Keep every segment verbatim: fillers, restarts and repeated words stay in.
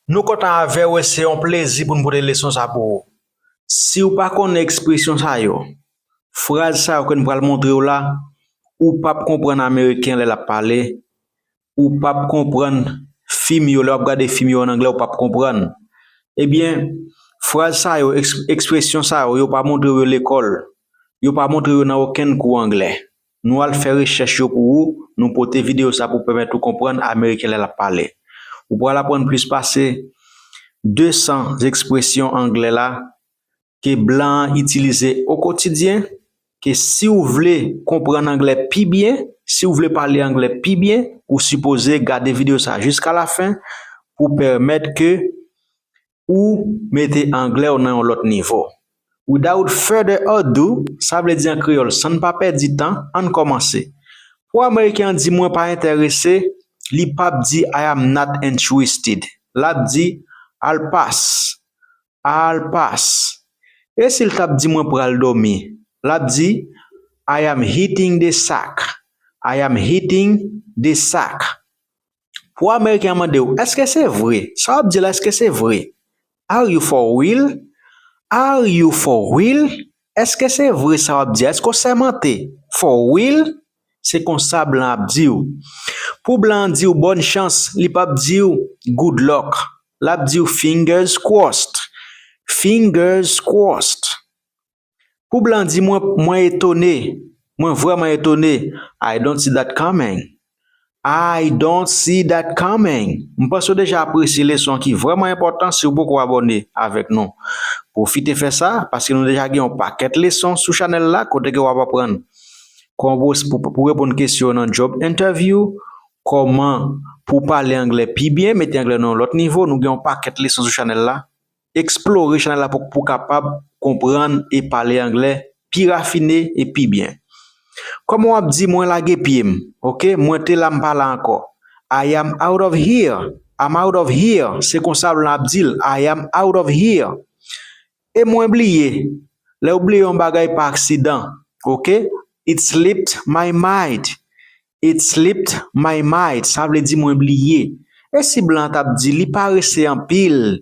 Nou kontan avè w e se yon plezi pou n pote leson sa pou ou. Si w pa konnen ekspresyon sa yo, fraz sa yo ke n pral montre w la, ou p ap konprann Ameriken lè l ap pale, ou p ap konprann fim yo, lè w ap gade fim yo ann anglè, ou p ap konprann. Ebyen, fraz sa yo, eks-, ekspresyon sa yo, yo pa montre w yo lekòl, yo pa montre w yo nan okenn kou anglè. Nou al fè rechèch yo pou ou, nou pote videyo sa pou pèmèt ou konprann Ameriken lè l ap pale. Ou pral aprann plis pase de san ekspresyon anglè la ke blan an itilize o kotidyen, ke si w vle konprann anglè pi byen, si w vle pale anglè pi byen, ou sipoze gade videyo sa jiska lafen pou pèmèt ke ou mete anglè w nan yon lòt nivo. Without further ado, sa vle di an kreyòl, san n pa pèdi tan, ann kòmanse. Pou Ameriken an di mwen pa enterese, li p ap di I am not interested. L ap di I'll pass, I'll pass. E si l t ap di mwen pral dòmi, l ap di I am hitting the sack, I am hitting the sack. Pou Ameriken an mande w, èske se vre? Sa w ap di la, èske se vre? Are you for real? Are you for real? Èske se vre sa w ap di a? Èske w sèmante? For real? Se konsa blan ap di w. Pou blan an di w bòn chans, li p ap di w good luck. L ap di w fingers crossed. Fingers crossed. Pou blan di mwen, mwen etone, mwen vrèman etone, I don't see that coming. I don't see that coming. M panse w deja apresye leson ki vrèman enpòtan si w poko abòne avèk nou. Pwofite fè sa, paske nou deja gen yon pakèt leson sou chanèl la, kote ke w ap aprann kòman pou, pou, pou reponn kesyon nan job interview, kòman pou pale anglè pi byen, mete anglè nan yon lòt nivo. Nou gen yon pakèt leson sou chanèl la. Eksplore chanèl la pou, pou kapab konprann e pale anglè pi rafine e pi byen. Kòman w ap di mwen lage pye m, oke? Mwen te la m pa la ankò. I am out of here. I'm out of here. Se konsa blan ap di l. I am out of here. E mwen bliye. Lè w bliye yon bagay pa aksidan, oke? It slipped my mind. It slipped my mind. Sa vle di mwen bliye. E si blan t ap di li parese anpil,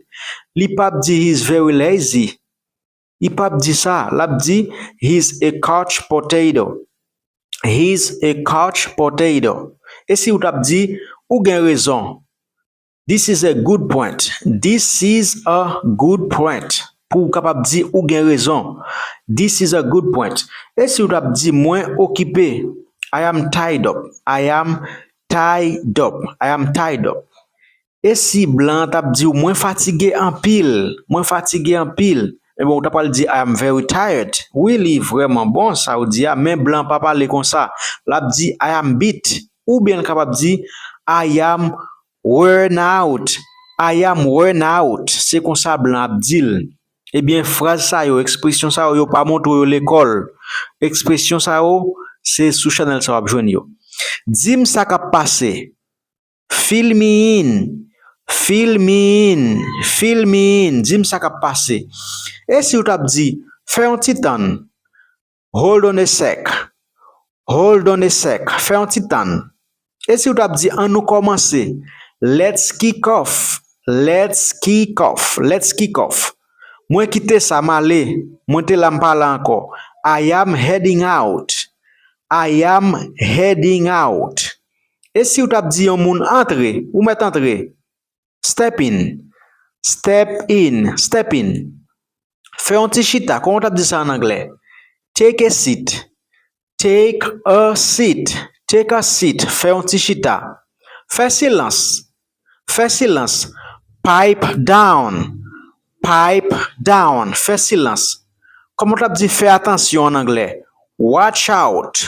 li p ap di he's very lazy. Li p ap di sa. L ap di he's a couch potato. He's a couch potato. E si w t ap di ou gen rezon. This is a good point. This is a good point. Pou w kapab di ou gen rezon. This is a good point. E si w t ap di mwen okipe. I am tied up. I am tied up. I am tied up. E si blan an t ap di w mwen fatige anpil, mwen fatige anpil, ebyen w ta pral di I am very tired. Wi, li vrèman bon sa w di a, men blan pa pale konsa. L ap di I am beat. Oubyen l kapab di I am worn out. I am worn out. Se konsa blan ap di l. Ebyen, fraz sa yo, ekspresyon sa yo, yo pa montre w yo lekòl. Ekspresyon sa yo, se sou chanèl sa w ap jwenn yo. Di m sa k ap pase. Fill me in. Fill me in. Fill me in. Di m sa k ap pase. E si w t ap di, fè yon ti tann. Hold on a sec. Hold on a sec. Fè yon ti tann. E si w t ap di, ann nou kòmanse. Let's kick off. Let's kick off. Let's kick off. Mwen kite sa, m ale. Mwen te la, m pa la ankò. I am heading out. I am heading out. E si w t ap di yon moun antre, ou mèt antre. Step in. Step in. Step in. Fè yon ti chita. Kòman w t ap di sa an anglè? Take a seat. Take a seat. Take a seat. Fè yon ti chita. Fè silans. Fè silans. Pipe down. Pipe down. Fè silans. Kòman w t ap di fè atansyon an anglè? Watch out.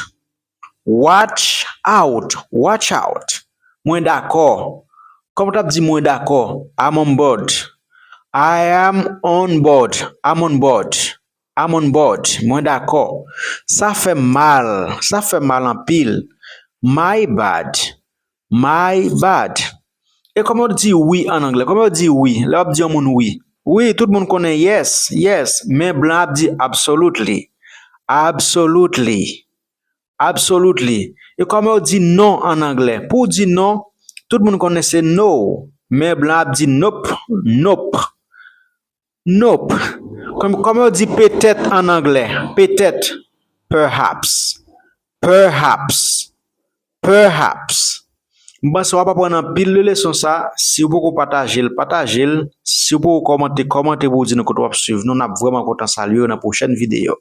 Watch out. Watch out. Mwen dakò. Kòman w t ap di mwen dakò? I'm on board. I am on board. I'm on board. I'm on board. Mwen dakò. Sa fè m mal. Sa fè m mal anpil. My bad. My bad. E kòman w di wi an anglè? Kòman w di wi? Lè w ap di yon moun wi. Wi, tout moun konnen yes, yes. Men blan ap di absolutely. Absolutely. Absolutely. E kòman w di non an anglè? Pou w di non, tout moun konnen se no. Men blan ap di nope, nope, nope. Kòm, kòman yo di petèt an anglè? Petèt, perhaps, perhaps, perhaps. M panse w ap aprann anpil de leson sa. Si w poko pataje l, pataje l. Si w poko kòmante, kòmante pou w di nou kote w ap swiv nou. N ap vrèman kontan salye w nan pwochèn videyo.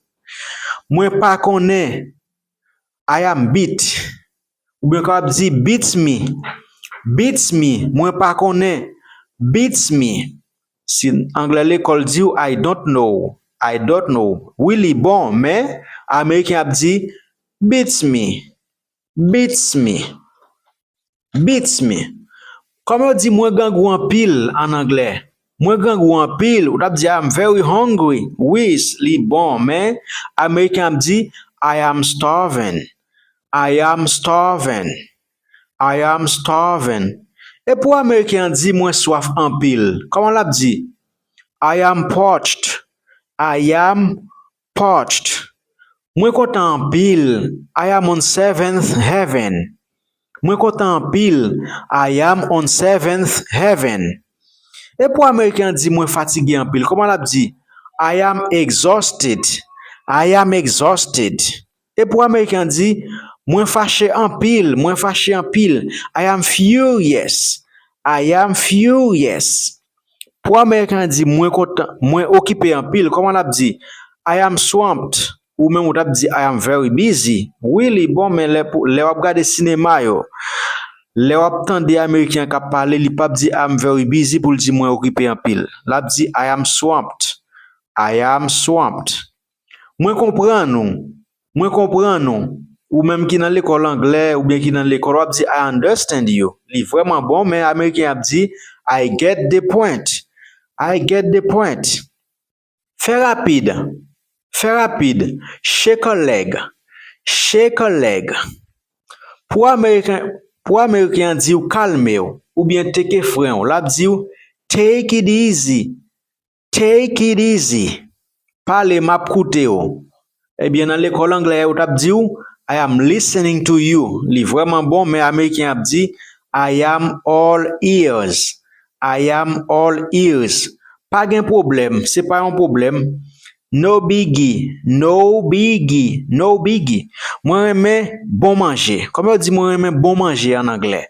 Mwen pa konnen. I am beat. Oubyen w kapab di beats me. Beats me. Mwen pa konnen. Beats me. Si anglè lekòl di w I don't know. I don't know. Wi, li bon, men ameriken ap di beats me. Beats me. Beats me. Kòman yo di mwen grangou anpil an anglè? Mwen grangou anpil, ou t ap di I am very hungry. Wi, li bon, men ameriken ap di I am starving. I am starving. I am starving. E pou ameriken an di mwen swaf anpil, kòman l ap di? I am parched. I am parched. Mwen kontan anpil. I am on seventh heaven. Mwen kontan anpil. I am on seventh heaven. E pou ameriken an di mwen fatige anpil, kòman l ap di? I am exhausted. I am exhausted. E pou ameriken an di mwen fache anpil, mwen fache anpil. I am furious. I am furious. Pou ameriken an di mwen kontan, mwen okipe anpil, kòman l ap di? I am swamped. Ou menm ou t ap di I am very busy. Wi, li bon, men lè pou, lè w ap gade sinema yo, lè w ap tande ameriken an k ap pale, li p ap di I am very busy pou l di mwen okipe anpil. L ap di I am swamped. I am swamped. Mwen konprann ou. Mwen konprann ou. Ou menm ki nan lekòl anglè oubyen ki nan lekòl, w ap di I understand you. Li vrèman bon, men ameriken ap di I get the point. I get the point. Fè rapid. Fè rapid. Shake a leg. Shake a leg. Pou ameriken, pou ameriken an di w kalme w oubyen teke fren w, l ap di w take it easy. Take it easy. Pale, m ap koute w. Ebyen, nan lekòl anglè, yo t ap di w I am listening to you. Li vrèman bon, men ameriken ap di I am all ears. I am all ears. Pa gen pwoblèm, se pa yon pwoblèm. No biggie, no biggie, no biggie. Mwen renmen bon manje. Kòman yo di mwen renmen bon manje an anglè?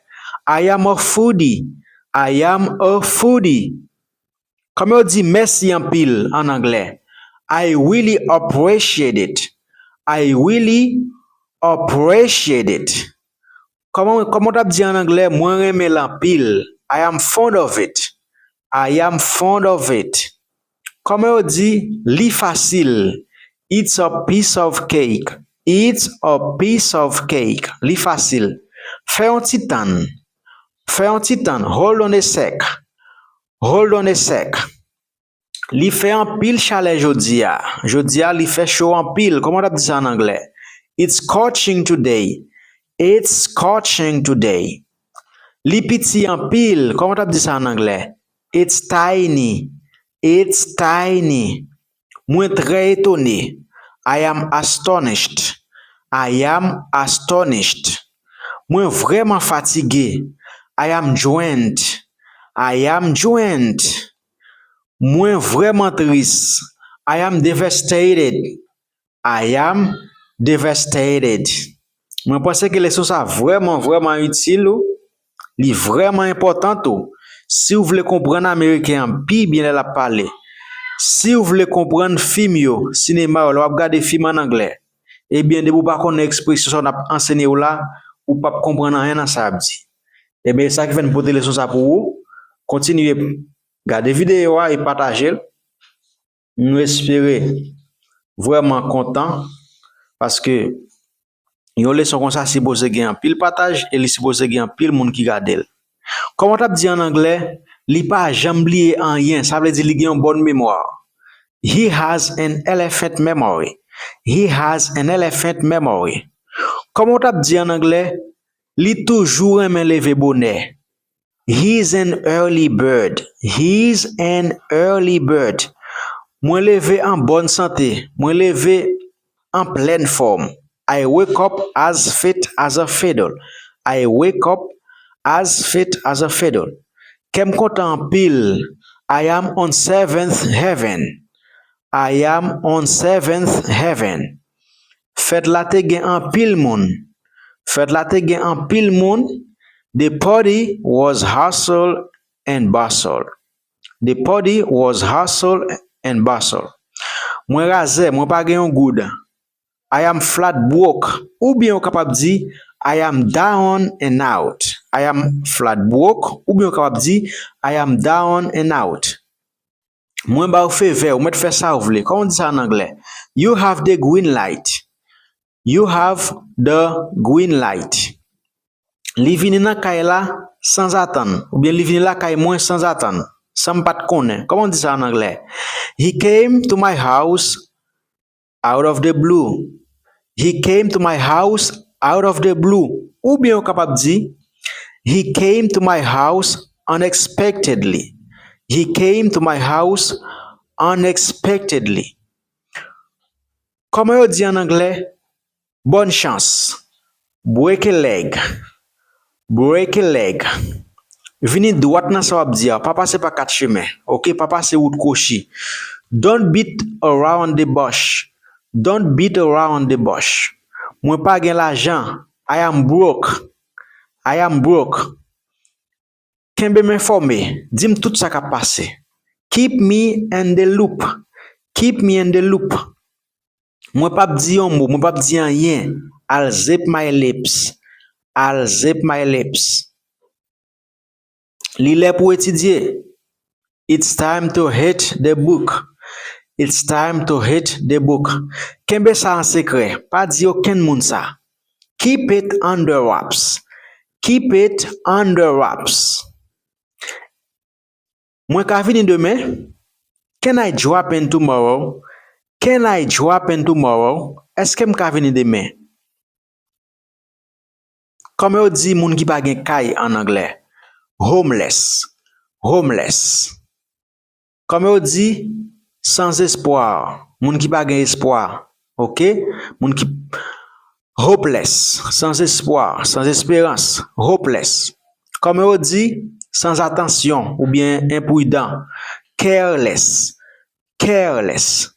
I am a foodie. I am a foodie. Kòman yo di mèsi anpil an anglè? I really appreciate it. I really appreciate it. Kòman, kòman w t ap di an anglè, mwen renmen l anpil? I am fond of it. I am fond of it. Kòman yo di li fasil? It's a piece of cake. It's a piece of cake. Li fasil. Fè yon ti tann. Fè yon ti tann. Hold on a sec. Hold on a sec. Li fè anpil chalè jodi a. Jodi a, li fè cho anpil. Kòman w t ap di sa an anglè? It's scorching today. It's scorching today. Li piti anpil. Kòman w t ap di sa an anglè? It's tiny. It's tiny. Mwen trè etone. I am astonished. I am astonished. Mwen vrèman fatige. I am drained. I am drained. Mwen vrèman tris. I am devastated. I am devastated. Mwen panse ke leson sa vrèman, vrèman itil ou. Li vrèman enpòtan tou. Si w vle konprann ameriken an pi byen lè l ap pale, si w vle konprann fim yo, sinema yo, lè w ap gade fim an anglè, ebyen, depi w pa konnen ekspresyon sa yo n ap ansenye w la, ou p ap konprann anyen nan sa y ap di. Ebyen, e sa ki fè n pote leson sa pou ou. Kontinye gade videyo a e pataje l. Nou espere vrèman kontan, paske yon leson konsa sipoze gen anpil pataj e li sipoze gen anpil moun ki gade l. Kòman w t ap di an anglè? Li pa janm bliye anyen, sa vle di li gen yon bòn memwa. He has an elephant memory. He has an elephant memory. Kòman w t ap di an anglè? Li toujou renmen leve bonè. He's an early bird. He's an early bird. Mwen leve an bòn sante. Mwen leve an plèn fòm. I wake up as fit as a fiddle. I wake up as fit as a fiddle. Kè m kontan anpil. I am on seventh heaven. I am on seventh heaven. Fèt la te gen anpil moun. Fèt la te gen anpil moun. The party was hustle and bustle. The party was hustle and bustle. Mwen razè, mwen pa gen yon goud. I am flat broke. Oubyen ou kapab di, I am down and out. I am flat broke. Oubyen ou kapab di, I am down and out. Mwen ba w feu vert, ou mèt fè sa w vle. Kòman w di sa an anglè? You have the green light. You have the green light. Li vini nan kay la sanzatann, oubyen li vini lakay mwen sanzatann, san m pa t konnen. Kòman w di sa an anglè? He came to my house out of the blue. He came to my house out of the blue. Oubyen ou kapab di, He came to my house unexpectedly. He came to my house unexpectedly. Kòman yo di an anglè? Bonne chance. Break a leg. Break a leg. Vini dwat nan sa w ap di a. Pa pase pa kat chemen. Oke? Pa pase wout kwochi. Don't beat around the bush. Don't beat around the bush. Mwen pa gen lajan. I am broke. I am broke. Kenbe m enfòme. Di m tout sa k ap pase. Keep me in the loop. Keep me in the loop. Mwen p ap di yon mo, mwen p ap di anyen. I'll zip my lips. I'll zip my lips. Li lè pou etidye. It's time to hit the book. It's time to hit the book. Kenbe sa an sekrè. Pa di okenn moun sa. Keep it under wraps. Keep it under wraps. Mwen ka vini demen? Can I drop in tomorrow? Can I drop in tomorrow? Èske m ka vini demen? Kòman yo di moun ki pa gen kay an anglè? Homeless. Homeless. Kòman yo di sans espoir? Moun ki pa gen espwa. Oke? Moun ki hopeless, sans espoir, sans esperans, hopeless. Kòman yo di sans atansyon oubyen enpridan? Careless, careless.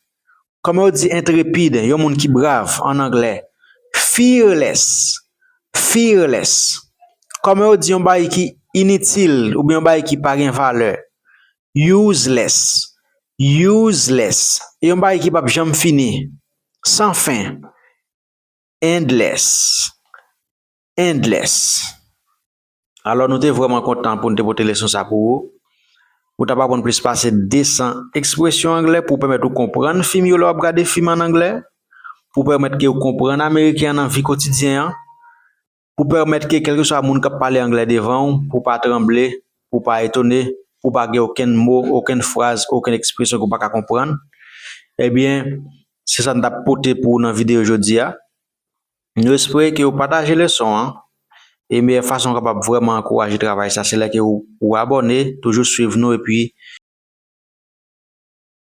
Kòman yo di entrepid, yon moun ki brav, an anglè? Fearless, fearless. Kòman yo di yon bagay ki initil oubyen yon bagay ki pa gen valè? Useless, useless. Yon bagay ki p ap janm fini, san fen. Endless, endless. Alò, nou te vrèman kontan pou n te pote leson sa pou ou. Ou t ap aprann plis pase de san ekspresyon anglè pou pèmèt ou konprann fim yo lè w ap gade fim an anglè, pou pèmèt ke w konprann ameriken an nan vi kotidyen an, pou pèmèt ke kèlkeswa moun k ap pale anglè devan w, pou w pa tranble, pou w pa etone, pou w pa gen okenn mo, okenn fraz, okenn ekspresyon ke w pa ka konprann. Ebyen, se sa n t ap pote pou ou nan videyo jodi a. Nou espere ke w pataje leson an. E meyè fason w kapab vrèman ankouraje travay sa, se lè ke w, w abòne, toujou swiv nou, epi